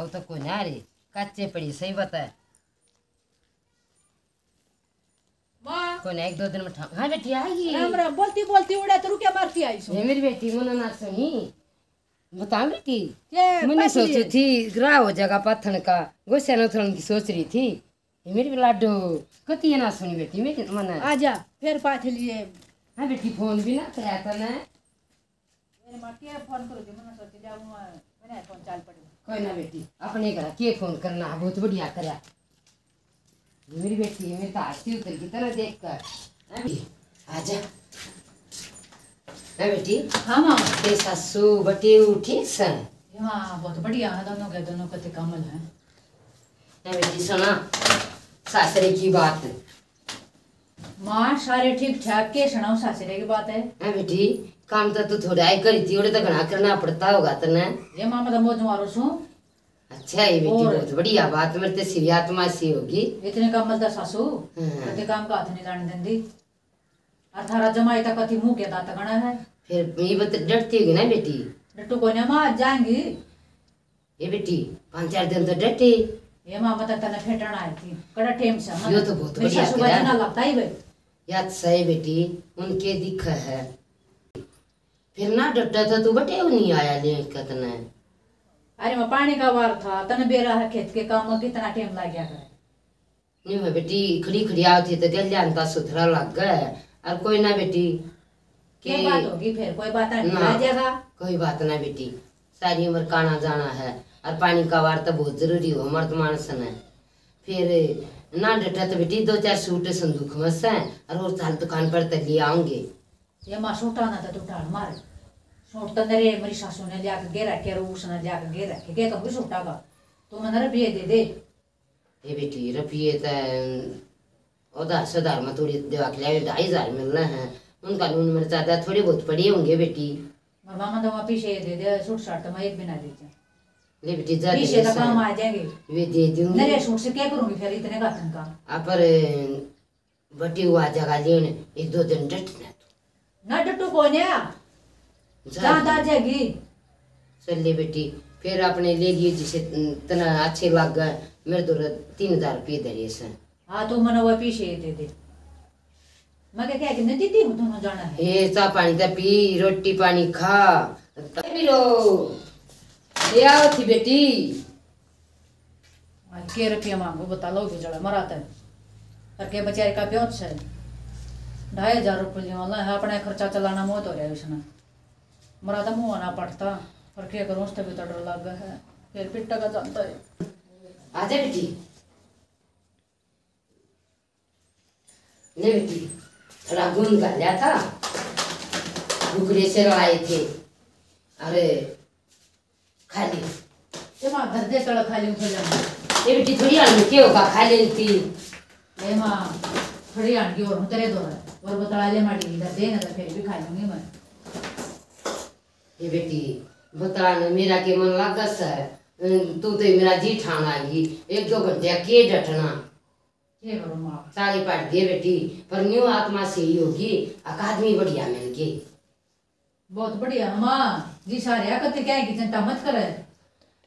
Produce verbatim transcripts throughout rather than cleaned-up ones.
तो कोन्या रे, कच्चे पड़ी, सही बता। माँ। कोन्या, एक दो दिन में ठा-, हाँ बेटी, आ गई। राम राम, बोलती बोलती उड़ा तो रुके मारती आई सो। ये मेरी बेटी, मन्ने ना सुनी। बता बेटी, के मैंने पाथी सोची है? थी, ग्राह हो जाएगा पाथन का, गोसिया न उथलन की सोच रही थी। ये मेरी लाडो, कती ये ना सुनी बेटी, मेरी मन्ने। आजा, फिर पाथ लिए। हाँ बेटी, फोन भी ना कराया तने। मेरे माँ के फोन करो, जो मैंने सोच लिया, वो मैंने फोन चाल पड़ी। कोई ना बेटी, अपने घर के फोन करना, बहुत बढ़िया करया। मेरी बेटी, मेरी तो आरती उतर की तरह देख कर। हैं बेटी, आजा। हैं बेटी? हाँ माँ। तेरे सासू बटेऊ ठीक सै? हाँ, बहुत बढ़िया है, दोनों के दोनों कते कामल हैं। हैं बेटी, सुना सासरे की बात। माँ, सारे ठीक ठाक, के सुनाओ सासरे की बात है? हैं बेटी, काम तो तू थोड़ा ही करी थी, ओड़े तो घना करना पड़ता होगा तन्ने। ये माँ, मैं तो मौज मारो सूं। अच्छा है बेटी, और? बहुत बढ़िया बात, मेरे ते सिरी आत्मा सी होगी। इतने काम मलदा सासू, हाँ। कते काम का हाथ नहीं जाने देंदी। और थारा जमाई तक कति मुंह के दांत गणा है। फिर ये बत डरती होगी ना बेटी? डटू कोन्या माँ, आज जाएंगी। ये बेटी, पांच चार दिन तो डटे। ये माँ, मैं तो तने फेटण आई थी, कड़ा टेम से, यो तो बहुत मेरी बढ़िया सासू बाजी ना लगता ही भाई। याद सही बेटी, उनके दिख है। फिर ना डटा तो तू बटेऊ नहीं आया लेके तने। अरे, मैं पानी का वार था, तने बेरा है खेत के काम में कितना टेम लग गया करे। न्यू है बेटी, खड़ी खड़ी आवती तो गल्या अंता सुथरा लग गए। और कोई ना बेटी, के के बात होगी फिर, कोई बात ना ना। आ जाएगा। कोई बात ना बेटी, सारी उम्र काना जाना है। और पानी का वार तो बहुत जरूरी हो मर्द मानस ने। फिर ना डटा तो बेटी, दो चार सूट संदूक में से, और, और चाल दुकान पर तक ले आऊंगे। ये माँ, सूटा ना तो तू टाल मार। सूट तो मेरे, मेरी सासू ने लिया के गे रखे, और उसने लिया के गे रखे, के कभी सूटा का तू मैंने रुपये दे दे। ये बेटी, रुपये तो उधार सुधार में थोड़ी दिवा के लिया, ढाई हजार मिलना है, उनका लून मिर्चा दे, थोड़े बहुत पड़े होंगे बेटी। और मामा तो वहाँ पीछे दे दे, सूट साट तो मैं एक भी ना दे दूँ। ले बेटी, जा पीछे दे तो काम आ जाएंगे। वे दे दूंगी। मेरे सूट से क्या करूंगी फिर इतने गाथन का? आ पर बटी हुआ जगह लेने, एक दो दिन डट ना तू। ना डटू कोन्या। जा। जान आ जाएगी। चल ले बेटी, फिर आपने ले लिए जिसे तना अच्छे लग गए। मेरे तो तीन हजार रुपये धरे से। हाँ, तू मने वो पीछे दे दे। मैं क्या, क्या कि नहीं दीदी, हूँ दोनों जाना है। ये चाह पानी तो पी, रोटी पानी खा। तभी रो, ले आओ थी बेटी। आज के रुपया मांगो, बता लो, गुजड़ा मरा तै। पर के बेचारे का प्योत से ढाई हजार रुपये वाला है, अपना खर्चा चलाना मौत हो रहा है उसने। मरा तो मुंह ना पड़ता, पर क्या करूँ, उससे भी तो डर लग है, फिर पिट्टा का जानता है। आजा बेटी। ले बेटी, थोड़ा गूंद कर लिया था, भुगड़े से लाए थे। अरे, खा ले। ये माँ, धर दे, तड़ा खा ले, उठे जाना। ये बेटी, थोड़ी आलू के होगा, खा लेती। ए माँ, थोड़ी आंटी और हूँ तेरे दो है, और बतला ले माटी, इधर दे ना, तो फिर भी खा लूंगी मैं। ये बेटी, बतला ने मेरा के मन लागा सै, तू तो मेरा जी ठान आ गई, एक दो घंटे के डटना। के करो माँ? सारी पट दे बेटी, पर न्यू आत्मा सही होगी, अकादमी बढ़िया मिल गई। बहुत बढ़िया माँ जी, सारे कते क्या की चिंता मत करे।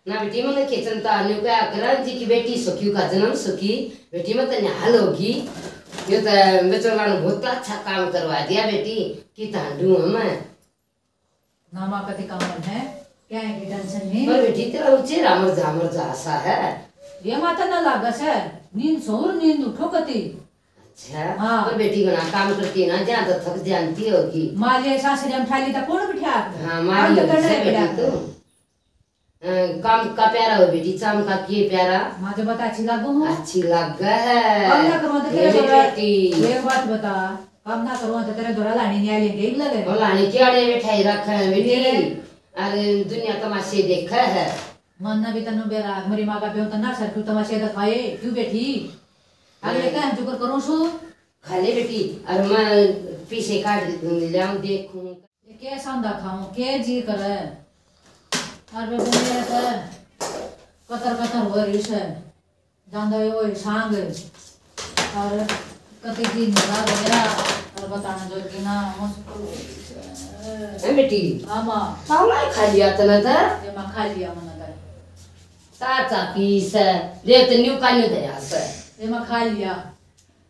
ना बेटी, मैंने के चिंता न्यू क्या करा जी की बेटी सुखी का जन्म सुखी, बेटी मैं तन्ने हल होगी। यो तो बेचोला ने बहुत अच्छा काम करवा दिया बेटी, कि तांडू हम। ना माँ कते काम है, क्या है कि टेंशन नहीं। पर बेटी तेरा वो चेहरा मरजा मरजा सा है। ये माता ना लागा से, नींद सोर नींद उठो कती। अच्छा, हाँ। पर बेटी घणा काम करती ना, ज्यादा थक जानती होगी। माँ ये सासरे में ठाली तो कौन बिठा? हाँ, माँ काम तो ये करना से है बेटी बेटा। तू। अ, काम का प्यारा हो बेटी, चाम का के प्यारा। माँ तो बता अच्छी लागू हूँ। अच्छी लाग है। काम ना करूँ तो ये तेरे मेरी बेटी। एक बात बता, काम ना करूँ तो तेरे धोरा लाने नहीं आ लेंगे, एक लगे। वो लाने के आड़े बैठाई रखे हैं बेटी। ये। अरे दुनिया तमाशे देखे है। मानना भी तन्नू बेरा, मेरी माँ का प्यो तन्ना सर क्यों तमाशे दिखाए, क्यों बेटी? अगले हाँ। का हम जुकर करूँ सु। खा ले बेटी, और मैं पीछे काट लाऊं देखूं। ये के सांदा खाऊं, के जी करे। और वे बोले तो कतर कतर हो रही से। जांदा यो सांग। और कति जी निरा गया, और बताना जो कि ना मुश्किल हो रही से। ए बेटी। हाँ माँ। पावला खा लिया तने तो? ये माँ खा लिया मैंने तो। चा चा पी से, ले तो न्यू का न्यू धरया से। ये मैं खा लिया।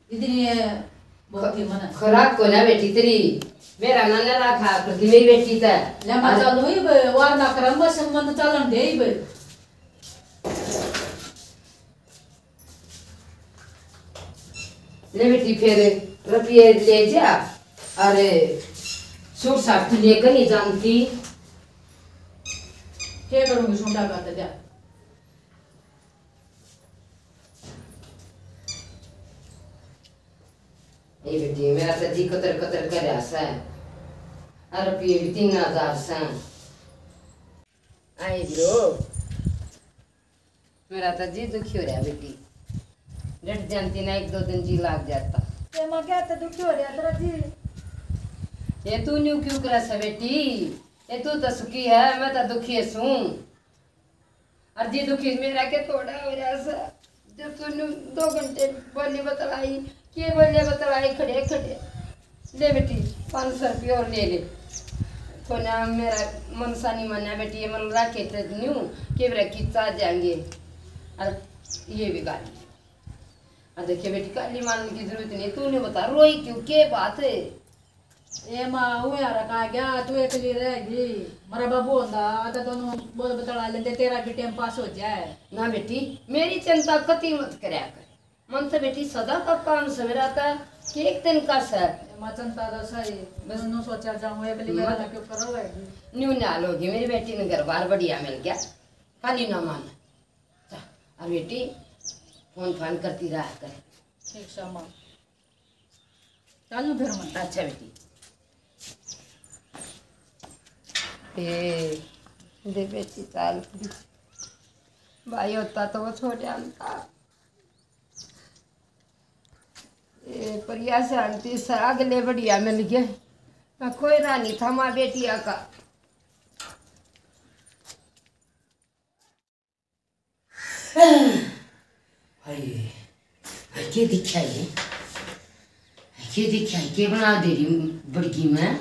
इतनी ये बहुत ही मना। खुराक को ना बेटी तेरी, मेरा ना ना रखा करती मेरी बेटी ते। ले मैं चलूं ही बे, वार ना करम बस संबंध चलन दे ही बे। ले बेटी, फिर रुपये ले जा। अरे, सूट साट तो लेकर नहीं जानती। क्या करूंगी सूटा का तो जा। ए बेटी, मेरा तो जी कतर कतर कर रहा से। अरे रुपये भी तीन हजार से। आई ब्रो। मेरा तो जी दुखी हो रहा बेटी, डट जानती ना, एक दो दिन जी लाग जाता। ये माँ क्या तो दुखी हो रहा तेरा जी? ये तू न्यू क्यों करा सा बेटी? ये तू तो सुखी है, मैं तो दुखी है सूं। और जी दुखी मेरा के थोड़ा हो रहा सा। जब तू न्यू दो घंटे बोली बतलाई, के बोले बतलाई खड़े खड़े। ले बेटी, पाँच सौ रुपये और ले ले। कोना मेरा मन सा नहीं माना बेटी, ये मन राखे थे न्यू, के मेरा किस्सा आ जाएंगे। और ये भी गाली। और देखिए बेटी, गाली मारने की जरूरत नहीं, तू नहीं बता, रोई क्यों, के बात है? ए माँ, वो यार कहा गया, तू एकली रहेगी, मेरा बाबू होंदा, तो दोनों बोल बतला लेते, तेरा भी टाइम पास हो जाए। ना बेटी, मेरी चिंता कती मत करया कर। मन तो बेटी सदा का काम सवेरा था कि एक दिन का सै। माँ चिंता तो सही, बस। दोनों सोचा जाऊँ, एकली मत। मेरा क्यों करो है? न्यू नाल होगी, मेरी बेटी ने घर बार बढ़िया मिल गया, खाली ना मान। चा, और बेटी फोन फान करती रहा कर। ठीक सा माँ। चालू फिर मैं। अच्छा बेटी। ए, दे बेटी चाल। भाई होता तो वो छोड़ आता। ए, पर या शांति से अगले बढ़िया मिल गए। मैं कोई ना नहीं था माँ बेटिया का। हाय, हाय, के दिख्या ये? हाय, के दिख्या ये? के बना दे रही बड़गी मैं?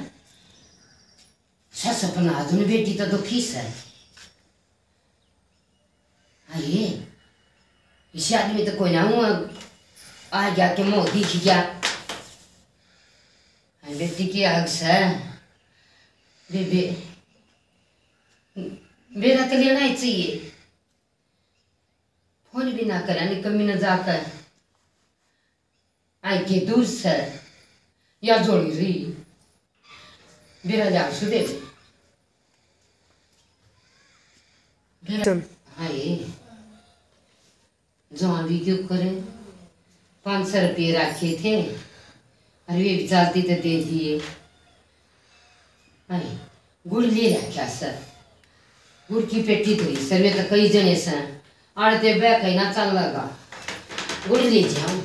सा सपना आज ने बेटी तो दुखी से। हाय, इस आदमी तो कोई ना हुआ, आ गया के मुंह दिख गया। हाय, बेटी की आग से। बेबे, बेरा तो लेना ही चाहिए। फोन भी ना करा, निकम्मी ना जाकर। आई के दूर से या जोड़ी रही। बेरा जा सुदे। बेरा चल। हाय। जहाँ भी क्यों करे, पाँच सौ रुपये रखे थे, अरे वे भी चालती तो दे दिए। अरे गुड़ ले रखा सर, गुड़ की पेटी धोई सर, वे तो कई जने सर, आड़ते बह कहीं ना चल लगा, गुड़ ले जाओ,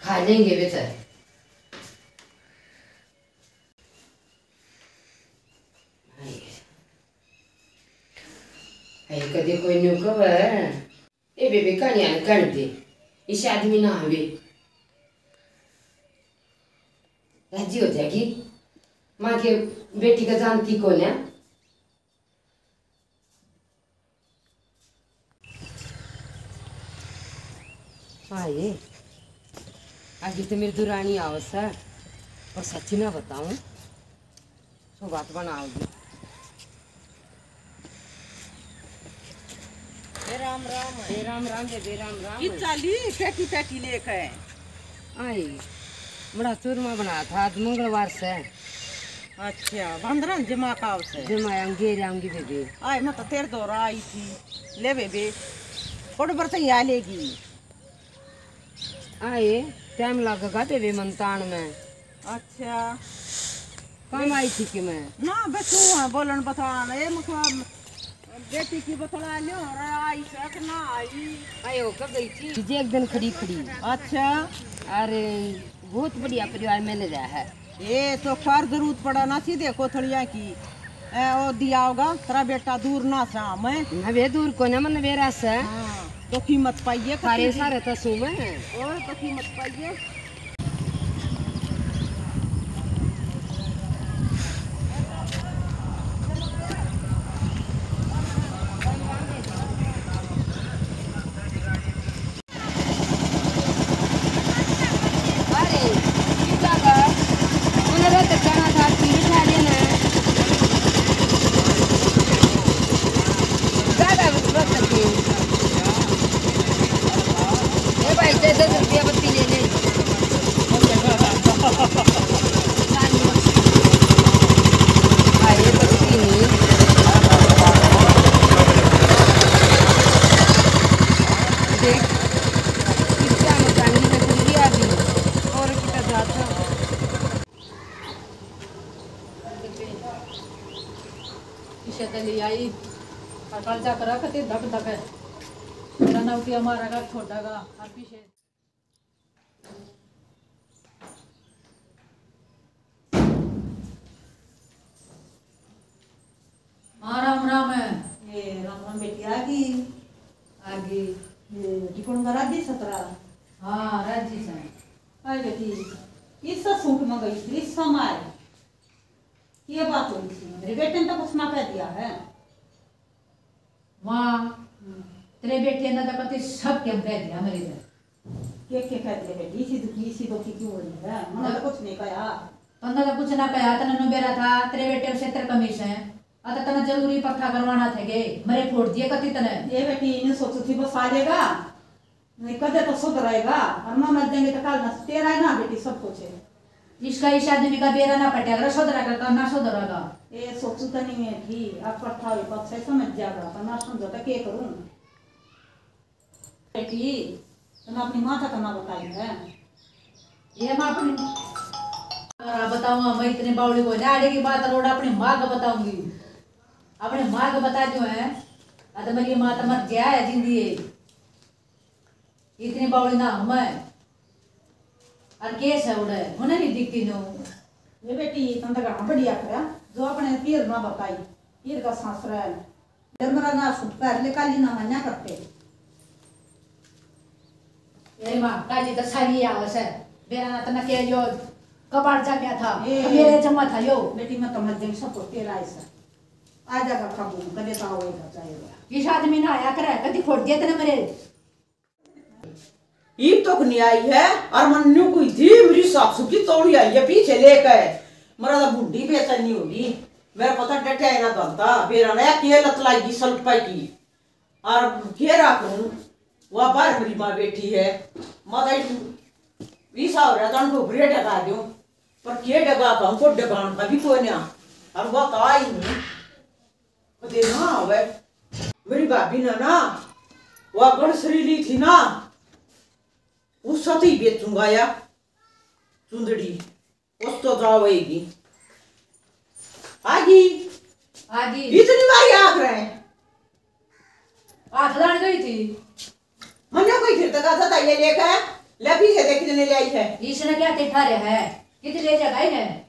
खा लेंगे वे तो। ए, कदे कोई न्यू कहे, ए बेबे, कहानियां न कह दे, इस आदमी ना आवे। राजी हो जाएगी। माँ के बेटी का जानती कौन है? हाँ, ये आगे तो मेरी दुरानी आवस है, पर सच्ची ना बताऊं, सो बात बनाओगी। ए राम राम। ए राम राम, बेबे राम राम। की चाली पेटी पेटी लेके? आई, बड़ा चूरमा बनाया था, आज मंगलवार से। अच्छा, बांदरा ने जमा काव से? जमा आऊंगी, आऊंगी बेबे। आए, मैं तो तेरे दौरा आई थी। ले बेबे, बड़ बर्तन आ लेगी। आए, टाइम लगेगा बेबे मनतान में। अच्छा। काम आई थी कि मैं? ना, बस तू है, बोलन बतलान। ए, मुखा, बेटी की बतला लियो, और आई से कि ना आई? आयो, कब गई थी? जी, एक दिन खड़ी खड़ी। अच्छा। अरे, बहुत बढ़िया परिवार मिल रहा है। ए, तो कर जरूरत पड़ा ना सीधे कोथलिया की। ए, ओ दिया होगा, तेरा बेटा दूर ना सा, मैं। ना वे दूर को ना, मन वे रस है। हाँ, तो कीमत पाइए, थारे कति सारे तो सू मैं। और तो कीमत पाइए। दस दस रुपया बत्ती ले ले। अरे बत्ती नहीं। देख, इससे आगे चांदी में गुंडी आ गई। और कितना ज्यादा। पीछे चली आई और कल जाकर रखते धक धक है। मेरा नाम किया मारा का छोटा का और पीछे। हाँ, राम राम है। ए, राम राम बेटी, आ गई? आ गई। ए, बेटी, कौन का राजी सतरा? हाँ, राजी से। अरे बेटी, इस सूट में गई थी, इस समय ये बात हुई थी। मेरे बेटे ने तो कुछ ना कह दिया है। माँ, हम्म। तेरे बेटे ने तो कति सब क्यों कह दिया मेरे पे। के, के कह दिया बेटी? इसी दुखी, इसी दुखी क्यों हो रही है? मैंने तो कुछ नहीं कहा। तन्ने तो कुछ ना कहा, तन्ने नु बेरा था, तेरे बेटे से तेरे कमीशन। अत तन्ने जरूरी पत्था करवाना थे गे, मरे फोड़ दिए कति तन्ने। ये बेटी, इन्हें सोचू थी बस आ जाएगा, नहीं कदे तो सुधरेगा, और ना मर जाएंगे तो कल ना तेरा है ना बेटी सब कुछ है। इसका इस आदमी का बेरा ना पटेगा, सुधरेगा का ना सुधरेगा। ये सोचू तो नहीं है कि अब पत्था हुई पत्था समझ जाएगा, तो ना समझो तो क्या करूँ? बेटी, तन्ने अपनी माँ का तो ना बताई है। ये मैं अपनी माँ का बताऊंगा, मैं इतनी बावली को ना आड़े की बात रोड अपनी माँ का बताऊंगी। अपनी माँ का बता जो है, अद मेरी माँ तो मर गया है, जिंदी है। इतनी बावली ना हूँ मैं। और केस है उड़े, उन्हें नहीं दिखती नो। ये बेटी, तन तो घना बढ़िया करा, जो अपने पीर ना बताई, पीर का सासरा है। जब मेरा ना सूट पहले काली ना मान्या करते। ए माँ, काली तो सारी आवे से। मेरा ना तना के यो कपाड़ जा गया था, ए। मेरे जमा था यो। बेटी, मैं तो मर जाऊँ, सब को तेरा ऐसा। आ जाएगा काबू, कदे तो आवेगा, जाएगा। इस आदमी ना आया करे, कदी फोड़ दिए तेरे मेरे। ईब तक नहीं आई है, और मन न्यू कोई थी, मेरी सासू की तौड़ी आई है पीछे लेकर। मेरा तो बुढ़ी बेचैनी होगी, मेरा पता डटे ना गलता, बेरा नया के लत लागी सल्पे की। और के राखूं, वह बाहर मेरी माँ बैठी है, माता ईसा हो रहा, तन को भरे डगा दो, पर के डगा का, हमको डगान का भी कोई ना, और वह तो आई नहीं। कदे ना आवे। मेरी भाभी ने ना, वो गणसरी ली थी ना, उस साथ ही बेचूंगा या चुंदड़ी, उस तो जावेगी। आगी। आगी। इतनी बारी आख रहे हैं। आख लान गई थी। मन्ने कोई फिर तक आता था, ये लेकर, ले पीछे देख कितने ले आई है। इसने क्या ते ठा रहा है? कितने ले जाएगा इन्हें?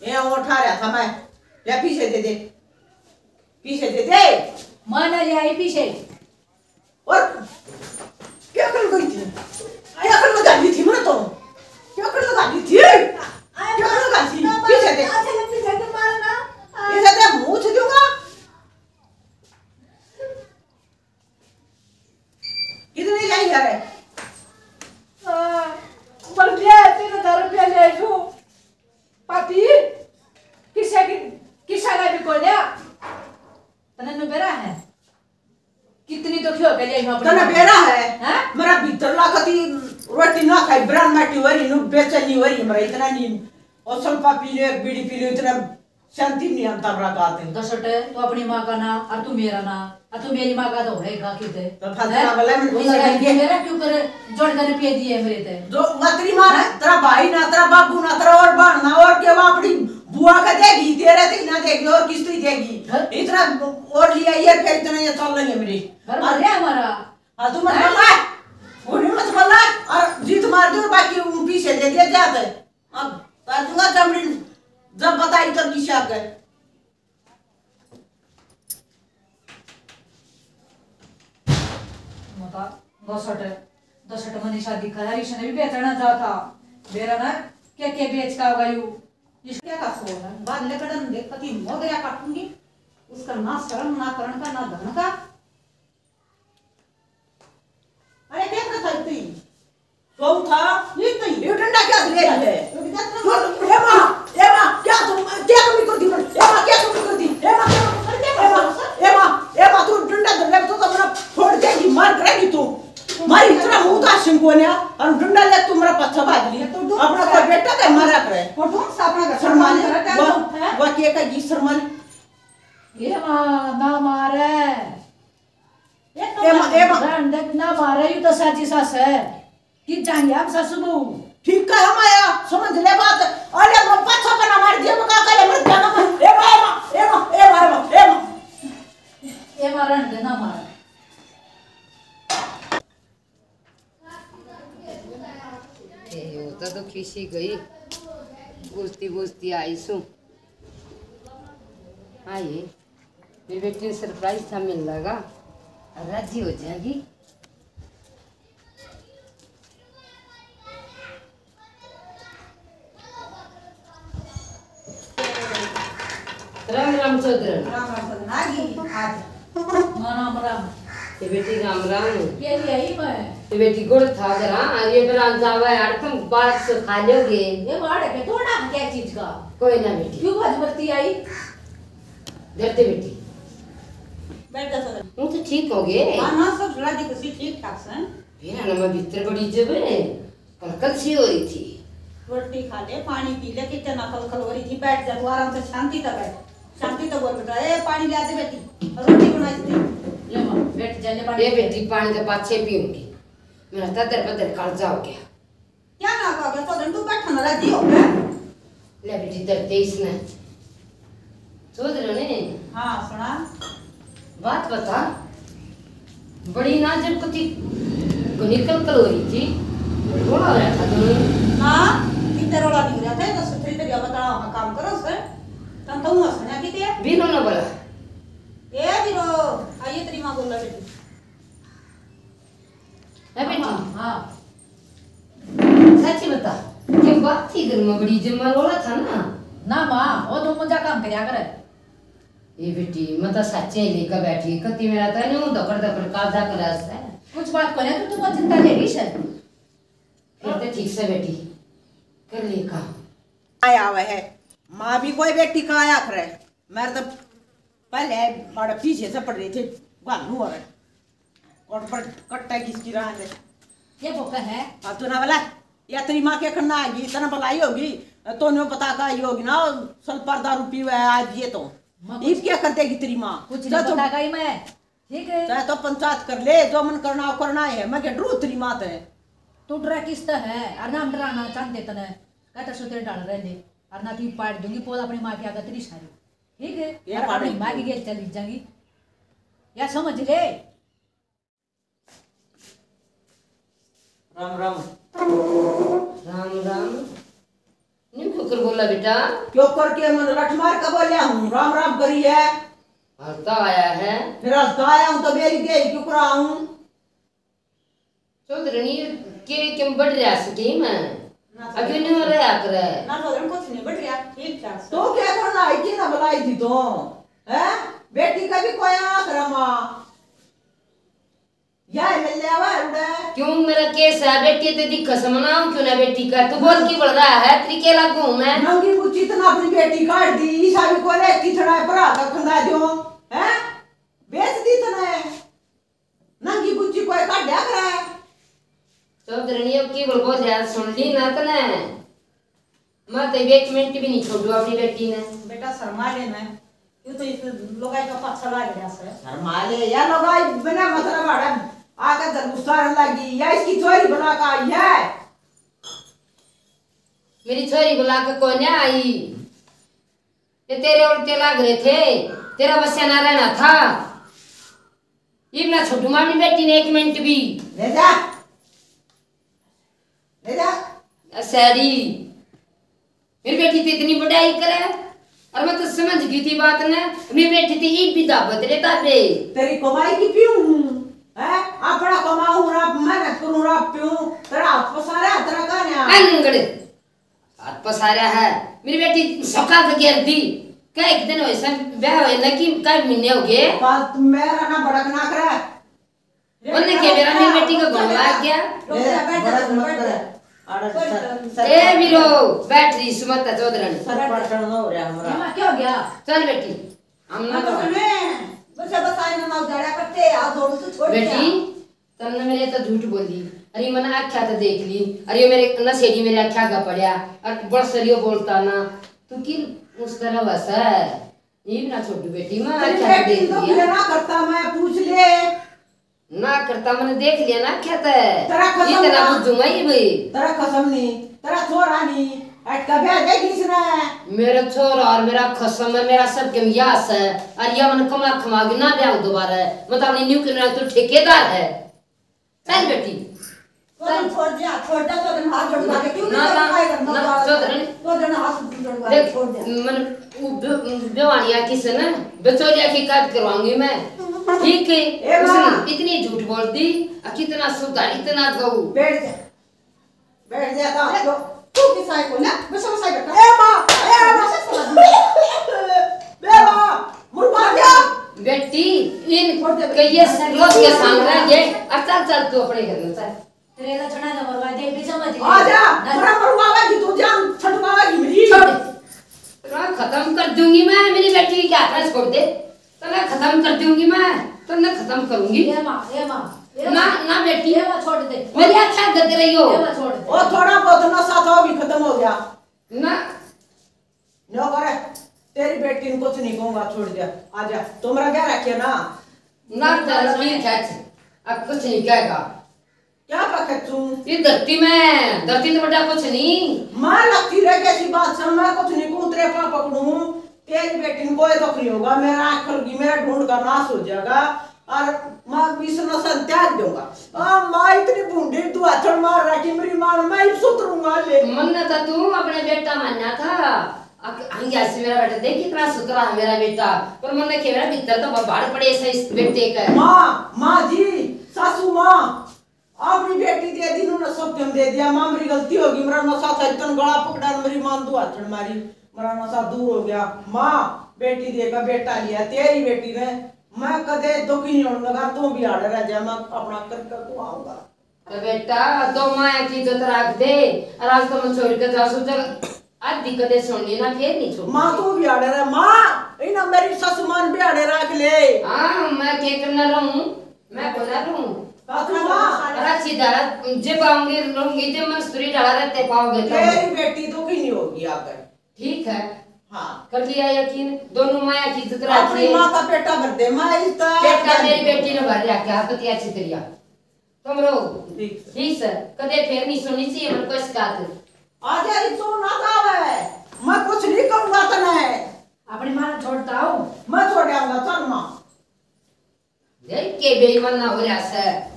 ए, वो ठा रहा था मैं। ले पीछे दे दे। पीछे दे दे। माँ ने ले आई पीछे। और क्या कर गई थी? क्या कर लगा ली थी मैंने तो? क्या कर लगा ली थी? क्या कर लगा ली? पीछे दे। पीछे दे, मुंह से दूंगा। कितने लाई है रे? हाँ, मर गया है, तीन हजार रुपया ले आयो। पापी, किसे की, किसा का भी कोन्या। तने नु बेरा है? कितनी दुखी हो गई है अपनी तने माँ। बेरा है? हैं? मेरा भीतर ला कती रोटी ना खाई, ब्रान माटी हो रही, नु बेचैनी हो रही, मेरा इतना नहीं। और सल्पा पी ले, एक बीड़ी पी ले, इतना शांति नहीं आता रहा बात है। दसट, तू अपनी माँ का ना, और तू मेरा ना, और तू मेरी माँ का तो होएगा किते? तो फालतू हैं? ना बोला, मैंने तू बोला लड़ाई नहीं। मेरा क्यों कर जोड़ कर रुपये दिए मेरे ते? जो मैं तेरी माँ ना, हैं? तेरा भाई ना, तेरा बाबू ना, तेरा और बहन ना, और के वो अपनी बुआ का देगी, तेरे ते ही ना देगी, और किस तो ही देगी? हैं? इतना और लिया ये, फिर इतना ये चल रही है मेरी। घर भर गया हमारा। हाँ, तू मत हैं? बोला, वो नहीं मत बोला, और जीत मार दो, बाकी उन पीछे दे दिया जाते। अब तार दूंगा चमड़ी, जब बताई तब किसी आगे। मता दसट, दसट मनीषा दिखा यार, इसने भी बेचना जा था। मेरा ना क्या क्या बेच का होगा यू? इस क्या का सोल है? बाद लकड़न देख पति मोगरा काटूंगी। उसका ना शर्म, ना करण का, ना धन का। अरे, क्या करता है तू? सो था? ये तो ही। ये डंडा क्या ले रही है? तो विद्या तो तो, ए माँ, ए माँ, क्या तुम, क्या तुमने कर दी? ए माँ, क्या तुमने कर दी? ए माँ, क्या तुमने कर दी? ए माँ, ए माँ, ए माँ, तू डंडा धर ले, तो, तो मेरा फोड़ देगी, मार करेगी तू। मारी दूसरा मुंह तो आशिम कोन्या, और डंडा ले तू मेरा पाछा भाग ली। तो डूब अपना सा-, कोई बेटा के मारा करे। वो डूब सा अपना घर शर्मा ले, संभाल कर वो, है। वो के का जी शर्मा ले। ये माँ, ना मारे। ये तो ए माँ, ए माँ। रहन दे, ना मारे, यू तो साची सास है। कि जाएंगे हम सासू बहू। ठीक है, हम आया, समझ ले बात। अरे, मैं पाछा बना मार दिया, मैं का करे, मर जाना मैं। ए माँ, ए माँ, ए माँ, ए माँ, ए माँ, ए माँ। ए माँ, रहन दे, ना मार। ए, यो तो, तो खिसी गई। बुझती बुझती आई सू। आई। मेरी बेटी ने सरप्राइज था मिल लगा। और राजी हो जाएगी। राम राम चौधरी। राम राम चौधरी। आ गई आज। हाँ, राम राम। ये बेटी राम राम। के लिए आई मैं? ये बेटी गुड़ था जरा, ये फिर जावा यार, तुम बात से खा लोगे। ये बाढ़ के थोड़ा क्या चीज का? कोई ना बेटी। क्यों भज बरती आई? डरते बेटी। बैठ जा चौधरी। हूँ तो ठीक हो गए। हाँ ना, सब राजी खुशी ठीक ठाक से। फिर ना मैं भीतर बड़ी जब कलकल सी हो रही थी। रोटी खा ले, पानी पी ले, कितने ना कलकल हो रही थी। बैठ जा तू आराम से, शांति से बैठ, शांति से बोल बेटा। ए, पानी ले आ दे बेटी, रोटी बना दे। ले माँ, बैठ जा, ले पानी ए पी ले। बेटी, पानी तो पाछे पीऊंगी, मेरा तो दर बदर कालजा हो गया। क्या ना हो गया, तो तू बैठा ना रहती हो क्या? ले बेटी, दर दे इसने। सोच रहे ने? हाँ, सुना। बात बता, बड़ी ना जब कति घनी कलकल हो रही थी, रोला हो रहा था दोनों। ना, कितना रोला नहीं हो रहा था, ये तो सत्री तरिया बता, हम काम करो सर। तन तो हुआ सुना किते? बीरो ना बोला। ए बीरो, आइए तेरी माँ बोला बेटी। है बेटी? हाँ, हाँ। सच्ची बता, के बात थी घर में बड़ी जब मैं रोला था ना? ना माँ, वो तो मजा काम करया करे। ए बेटी, मैं तो सच्चे ही लेकर बैठी, कति मेरा तो न्यू दकड़ दकड़ काजा करा से। कुछ बात को नहीं, तू तो बहुत चिंता ले रही है। फिर तो ठीक से बेटी, कर ले काम। आया हुआ है, माँ भी कोई बेटी का आया करे। मेरे तो पहले माड़ा पीछे से पड़ रही थी, भालू और कोट पर कट्टा किसकी रहा है। ये वो है। अब तू ना बोला, या तेरी माँ के खन्ना आ गई, इतना भलाई होगी, तो न्यू पता का आई होगी ना, सल पर दारू पीवे आज ये तो। माँ इब कुछ क्या कर देगी तेरी माँ? कुछ जा नहीं तो पता का ही मैं, ठीक है? चाहे तो पंचायत कर ले, जो मन करना हो करना है, मैं क्या डरू तेरी माँ ते? तू डरा किस ते है? और ना हम डराना चाहते तने, कहते सुते डाल रहे दे, और ना तू पाड़ दूंगी पोल अपनी माँ की आगे तेरी सारी, ठीक है? ये और पाड़ अपनी दूंगी। माँ की गेल चली जाएगी, या समझ ले। राम राम। राम राम। न्यू क्यों कर बोला बेटा? क्यों करके मन रट मार के बोलिया हूँ, राम राम करी है। हलता आया है। फिर हलता आया हूँ तो मेरी दे क्यों करा हूँ? चौधरनी के किम बढ़ रहा सकी मैं? ना अभी चौधरनी। न्यू रहा करे। ना चौधरनी कुछ नहीं बढ़ रहा, ठीक ठाक से। तो क्या करना है, की ना बुलाई थी तो? हैं? बेटी का भी कोई आखरा माँ। या है मिल ले आवा उड़े। क्यों मेरा केस है, बेटी ते दिख समनाऊं क्यों ना बेटी का? तू बोल की बोल रहा है, तेरी के लागू हूँ मैं? नंगी बुच्ची तना अपनी बेटी काट दी, ईसा भी कोले की थड़ा है, भरा का खंदा जो, हैं? बेच दी तने। नंगी बुच्ची कोई काट दिया करे। चौधरनी अब की बोल बोल रहा, सुन ली ना तने? मैं तो एक मिनट भी नहीं छोड़ू अपनी बेटी ने। बेटा शर्मा ले मैं, क्यों तो इस लोगाई का पाछा लाग रहा से। शर्मा ले, या लोगाई बिना मतलब आड़ा आके तो गुस्सा लगी, या इसकी छोरी बुला का आई है। मेरी छोरी बुला के कोन्या आई, ये तेरे उल्टे लाग रहे थे, तेरा बस्या ना रहना था। इब ना छोड़ू मैं अपनी बेटी ने एक मिनट भी। ले जा। ले जा। सैडी, मेरी बेटी तो इतनी बड़ाई करे, और मैं तो समझ गई थी बात ने। मेरी बेटी तो इब भी दाबत रे दाबे। तेरी कमाई की पीऊं हूँ, हैं? अपना कमाऊं, राप मेहनत करूं, राप पीऊं। तेरा हाथ पसारा, तेरा कान्या। अंगड़, हाथ पसारा है। मेरी बेटी सौका के गिर दी। क्या एक दिन वैसा ब्याह होए ना कि कई महीने हो गए। बात मेरा ना भड़क ना करे। उन्हें के मेरा मेरी बेटी का गुण लाग गया। ए, बड़ा मत करे। आड़ा सर, सर। ए वीरो, बैठ रही सुमत चौधरन। सर पटन हो रहा हमारा। माँ, क्या हो गया? चल बेटी, हम ना तो करो। सुने, बस, बस आए ना, ना उजाड़ा करते, आ जोड़ू से छोड़ बेटी, दिया। तन्ने मेरे तो झूठ बोली, अरे मैंने आख्या तो देख ली, अरे ये मेरे नशेड़ी मेरे आख्या का पड़या, और बड़ सरियो बोलता ना, तू की उस तरह वैसा है, ये भी ना छोटू बेटी, मैं तेरी आख्या तो बेटी देख तो लिया। ना करता, मैं पूछ ले। ना करता, मैंने देख लिया ना आख्या ते। तेरा कसम इतना ना। बुझूंगा ही भाई। तेरा कसम नहीं, तेरा छोरा नहीं, अटका ब्याह दे किसने? मेरा छोरा और मेरा खसम है, मेरा सब के मियास है, और ये मन कमा खमा के ना ब्याह दोबारा है। मैं तो अपनी न्यू किनरा तो ठेकेदार है। चल बेटी। तो दिन छोड़ दिया, छोड़ दिया, तो दिन हाथ जोड़वा के क्यों नहीं ना, ना, करता है, करना ना, वाला? तो दिन तो दिन हाथ जोड़वा के देख, छोड़ दिया। मन उ बे-, बेवानिया किसे ना, बिचौलिया की काट करवाऊंगी मैं। ठीक है, ए माँ। उसने इतनी झूठ बोल दी, आ कितना सुधार, इतना गऊ। बैठ जा, बैठ जा, तो आप लोग, तू किसा है कोई ना, बस बस बैठा। ए माँ, ए माँ। बस बस। बे माँ, मुर्गा क्या? बेटी, इन छोड़ दे, कहिए बेटी। रोज के सामने ये, और चल, चल तू अपने घर में चल। तेरे लक्षणा ने मरवा दे, भी समझ ले। आ जा, ना। मेरा मरवावेगी तू, जान छटवावेगी मेरी। छोड़। तेरा खत्म कर दूंगी मैं, मेरी बेटी के हाथ में छोड़ दे। तन्ने खत्म कर दूंगी मैं, तन्ने खत्म करूंगी। ए माँ, ए माँ, ए ना, माँ। ना बेटी। ए माँ, छोड़ दे। मेरी अच्छा गद रही हो। ए माँ, छोड़ दे। ओ, थोड़ा बहुत नशा था, वो भी खत्म हो गया। ना। नो करे, तेरी बेटी ने कुछ नहीं कहूंगा, छोड़ दिया। आ जा, तुमरा क्या रखे ना? ना, चल, ठीक है, अब कुछ नहीं कहेगा। क्या पकड़ूं? ये धरती में, धरती तो बड़ा कुछ नहीं। मैं लगती रह गई ऐसी बात से, मैं कुछ नहीं कहूं, तेरे पा पकड़ूं। तेरी बेटी ने कोई दुख नहीं होगा, मेरा आंख खुलगी, मेरा ढूंढ का नाश हो जाएगा। और माँ, इस नशा त्याग दूंगा। आ, माँ इतनी भूंडी, तू आथड़ मार रखी मेरी माँ, मैं इब सुधरूंगा ले। मन्ने तो तू अपने बेटा मान्या था। अक-, हम जैसे मेरा बेटा, देख कितना सुथरा है मेरा बेटा, पर मन्ने के मेरा भीतर तो बाहर पड़े से इस बेटे का। माँ, माँ जी, सासू माँ, अपनी बेटी दे दी, उन्होंने सब क्यों दे दिया। माँ, मेरी गलती होगी, मेरा नशा था, इतना गला पकड़ा, मेरी माँ ने दो आथड़ मारी, मेरा नशा दूर हो गया। माँ, बेटी दे का बेटा लिया, तेरी बेटी ने, मैं कदे दुखी नहीं होने लगा, तू भी आड़े रह जा, मैं अपना करके तू आऊंगा। तो बेटा, दो माया की इज्जत रख दे, और आज तो मैं छोड़ के जा सू जग, आधी कदे सुननी ना, फिर नहीं छोड़। माँ, तू भी आड़े रह, माँ, इन्हें मेरी सासू माँ भी आड़े रख ले। हाँ, मैं के करना रहूं, मैं बोला रहूं। सासू माँ। और सीधा जे पाऊंगी, रहूंगी, जे मन सुरी डाला रहते पाओगे तो। तेरी बेटी तो की नहीं होगी आकर। ठीक है। हाँ। कर लिया यकीन, दोनों माया की इज्जत रख ले। अपनी माँ का पेटा भर दे, मैं इस तरह बेटा मेरी बेटी ने भर रहा क्या, पति अच्छी तरिया। तुम रहो। ठीक से। ठीक से। कदे फिर नहीं सुननी चाहिए, मन को शिकायत। आजा, ये सो ना जावे। मैं कुछ नहीं कहूंगा तने। अपनी माँ ने छोड़ता हूँ। मैं छोड़ आऊंगा, चल माँ। देख के बेईमाना हो रहा से।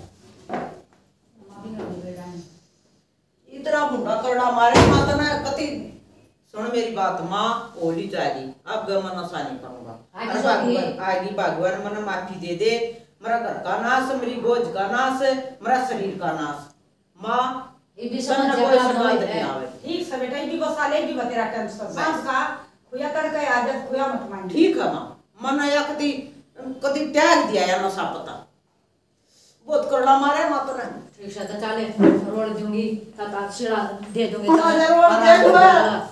इतना भूंडा करड़ा मारे माँ तने कति। सुन मेरी बात माँ, होली जा रही, अब ग मैं नशा नहीं करूंगा। आगे अरे भगवान, आगे भगवान मने माफी दे दे। मेरा घर का नाश, मेरी बोझ का नाश, मेरा शरीर का नाश। माँ, ये भी समझ जाना कोई शिकायत नहीं आवे। ठीक से बेटा, ये भी बसा ले, ये भी बतेरा टेंशन। सांस का खुया करके आदत खुया मत मान। ठीक है माँ, मने या कति, कति त्याग दिया या नशा पता। बहुत करड़ा मारे माँ तने। ठीक से तो चाले, रोल दूंगी, ता, ता सिरा दे दूंगी, हाँ, ता, जरूर ता, दे दूंगा।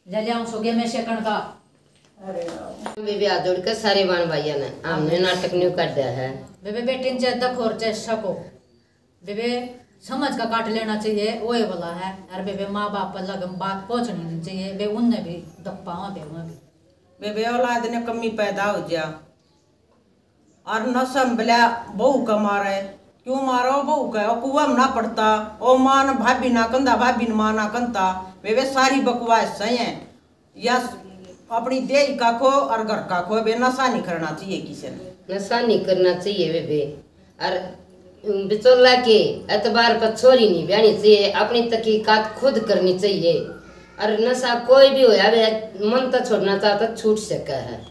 ले ले आऊं सोगे में सेकंड का। अरे राम। बेबे हाथ जोड़ के सारे बाण भाइया ने, हमने नाटक न्यू कर दिया है। बेबे बेटी ने चाहे दख और चाहे सको, बेबे समझ का काट लेना चाहिए, ओए वाला है। और बेबे माँ बाप पर लग बात पहुंचनी नहीं चाहिए, बे उनने भी दख पावा, बे उनने भी। बेबे औलाद ने कमी पैदा हो जा, और नसम बल्या बहू का मारे। क्यों मारो बहू का? ओ कुआ में ना पड़ता, ओ माँ न भाभी ना कंदा, भाभी न माँ ना कंदा। वे, वे सारी बकवास सही है। या अपनी देह का खो और घर का खो, वे नशा नहीं करना चाहिए किसी ने। नशा नहीं करना चाहिए वे, वे। और बिचौला के एतबार पर छोरी नहीं ब्याहनी चाहिए, अपनी तकीकात खुद करनी चाहिए। और नशा कोई भी होया वे, मन तो छोड़ना चाहता, छूट सके है।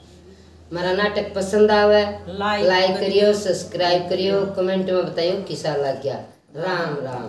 हमारा नाटक पसंद आवे, like like करियो, subscribe करियो, comment में बताइयो किसा लग गया। राम राम।